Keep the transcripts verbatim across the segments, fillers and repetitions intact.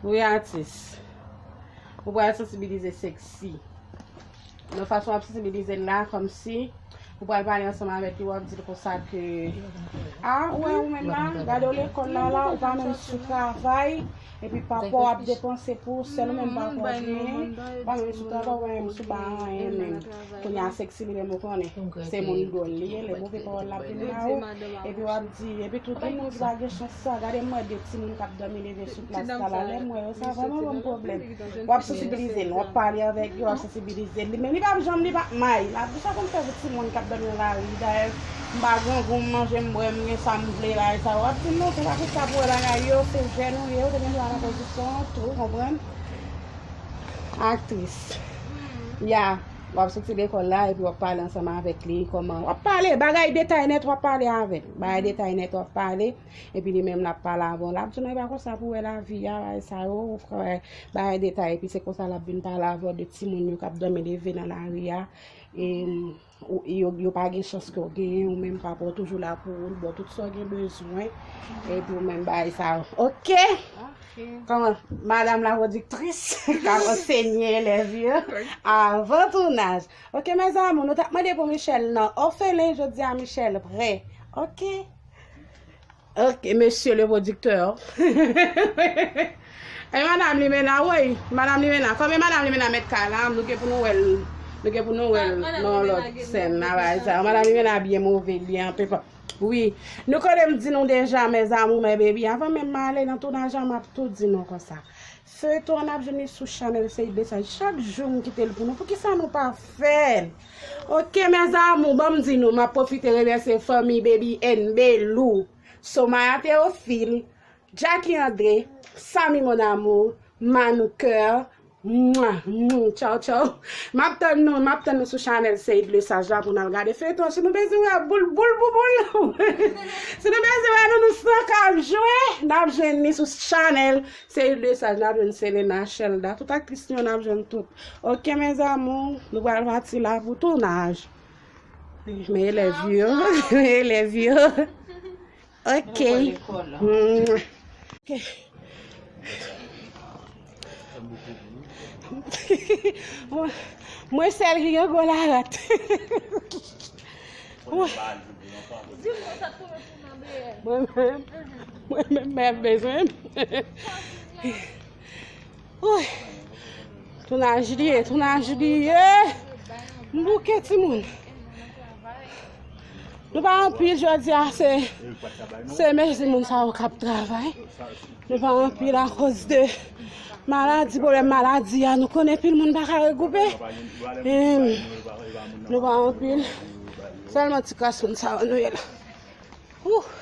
Wi, atis. Ou pral sansibilize Sexy. Nan fason w ap sansibilize l la, kòmsi ou pral pale ansanm avèk li, w ap di l konsa ke, a, ou wè ou menm la, gade w lekòl la, la, ou pa menm sou travay, epi papa w ap depanse pou ou sèl, ou menm pa ko genyen, ou pa menm sou travay, ou pa menm sou ba anyen menm. Kounye a Sexy li menm ou konnen, se moun dwòl li ye, lè move pawòl l ap vin ba ou, epi w ap di, epi tout moun ki pa gen chans sa, gade m wè de timoun k ap dòmi leve sou plas la la, lè m wè yo, sa vrèman ban m pwoblèm. W ap sansibilize l, w ap pale avèk yo, w ap sansibilize l. Li menm, li p ap janm, li p ap may. L ap di sa pou m fè pou timoun k ap dòmi nan lari. Dayè, m pa grangou, m manje, m bwè, m gen sa m vle la, e sa. W ap di non, se pa konsa pou wè bagay yo, se jèn ou ye, ou te gen dwa nan pozisyon an tou, ou konprann? Aktris. Ya, w ap soti lekòl la, epi w ap pale ansanm avèk li, kòman, w ap pale, bagay detay nèt, w ap pale avè l. Bagay detay nèt, w ap pale. Epi li menm l ap pale avè w, l ap di w, "Non, e pa konsa pou wè lavi a, bagay sa yo, frè, bagay detay." Epi se konsa l ap vin pale avè w de timoun yo k ap dòmi leve nan lari a. E, ou, yo, yo pa gen chans ke w genyen, ou menm papa w toujou la pou ou, l ba w tout sa w gen bezwen. Epi ou menm bagay sa yo. Oke? Kòman? Madam la pwodiktris k ap ansenye elèv yo avan tounaj. Oke, mezanmi, nou t ap mande pou Michel nan òfelen, jodi a Michel prè. Oke? Ok, monsieur le producteur. E madam Limena, woy, madam Limena. Kòm e madam Limena mèt kay la, nou gen pou nou wè l, nou gen pou nou wè l nan lòt sèn la, bagay sa. Madam Limena byen move, li anpe pa. Wi, nou konnen m di nou deja, mes amours, mes baby, avan menm m ale nan tounaj la, m ap tou di nou konsa. Feyton an n ap jwenn li sou chanèl Seyid Lesaj. Chak jou m kite l pou nou. Poukisa nou pa fè l? Ok, mes amours, ban m di nou, m ap pwofite remèsye fanmi Baby N, Belou, Somaya Théophile, Jacky André, Samy Mon Amour, Manou Cœur, mwa, mwa, tchaw, tchaw. M ap tann nou, m ap tann nou sou chanèl Seyid Lesaj la pou n al gade feyton. Si nou bezwen wè boul, boul, bouboul, si nou bezwen wè nou, nou san k ap jwe, n ap jwenn li sou chanèl Seyid Lesaj, n ap jwenn Selena, Shelda, tout aktris yo, n ap jwenn tout. Ok, mes amours, nou pral pati la pou tounaj. Men elèv yo, men elèv yo. Ok. Mm. Ok. Mwen, mwen sèl ki gen gwo larat. Mwen, mwen menm, mwen menm, mwen bezwen. Woy. Tounaj li ye, tounaj li ye. M bouke timoun. Nou pa anpil jodi a, se, se mezi moun sa yo k ap travay. Nou pa anpil akoz de maladi, pwoblèm maladi a. Nou konnen pil moun pa ka regwoupe. E nou pa anpil. Sèlman ti kras moun sa yo nou ye la. Ouh.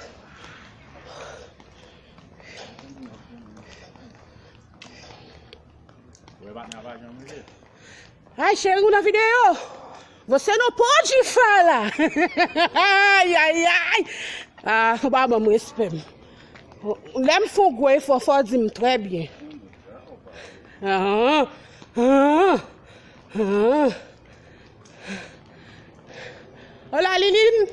Ay, cheri, ou nan videyo? Você não pode falar! Ay, ay, ay! Ah, ou pa ban m respè m. Lè m fè yon gwo efò, fò w di m trè byen. Ah, ah, ah. Hola, Liline.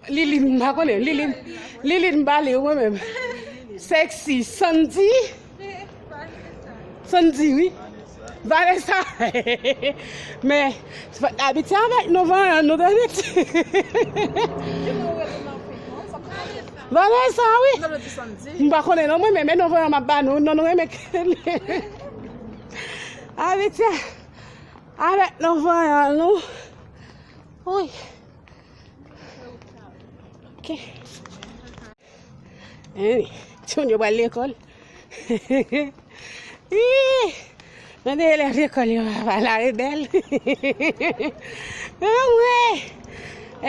Liline, m pa konnen. Liline, Liline, m pa li, mwen menm. Sexy, Sandy. Sandy, wi. Vanessa. Men, abitye avèk non vanyan nou, tande. Vanessa, wi. M pa konnen non, mwen menm, men non vanyan m ap ba nou, non nou renmen. Abitye avèk non vanyan nou. Wi. Ok. Anyway, timoun yo pral lekòl. Ih, mande elèv lekòl yo, papa, la rebèl. Anmwe,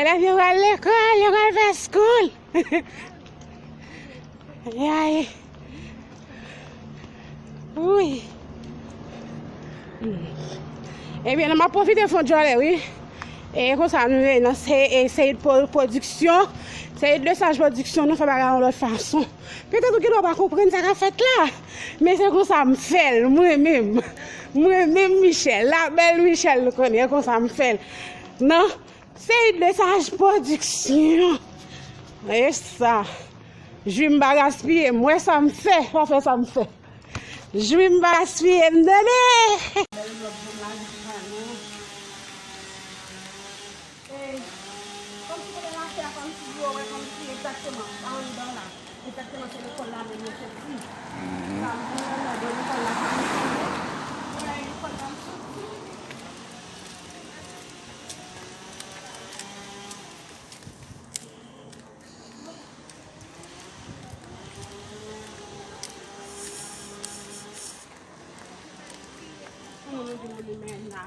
elèv yo pral lekòl, yo pral fè school. Ay. Wi. Ebyen, m ap pwofite fè yon djòlè, wi. E konsa, nou ye nan se, e, Seyid Pro-, Pwodiksyon. Seyid Lesaj Pwodiksyon, nou fè bagay yon lòt fason. Petèt ou gen dwa pa konprann sa k ap fèt la. Men se konsa m fè l, mwen menm. Mwen menm, Michel. La belle Michel, nou konnen, e konsa m fè l. Nan Seyid Lesaj Pwodiksyon. E sa. Jwi m pa gaspiye, m wè sa m fè, pa fè sa m fè. Jwi m pa gaspiye, m tande. Kòmsi kote n achte a, kòmsi yo wè kòmsi egzakteman pa anndan la. Egzakteman se lekòl la menm yo soti. Sa m di nan de lekòl la pa ansanm. Wè lekòl la m soti. Pou moun ou di moun li menm la.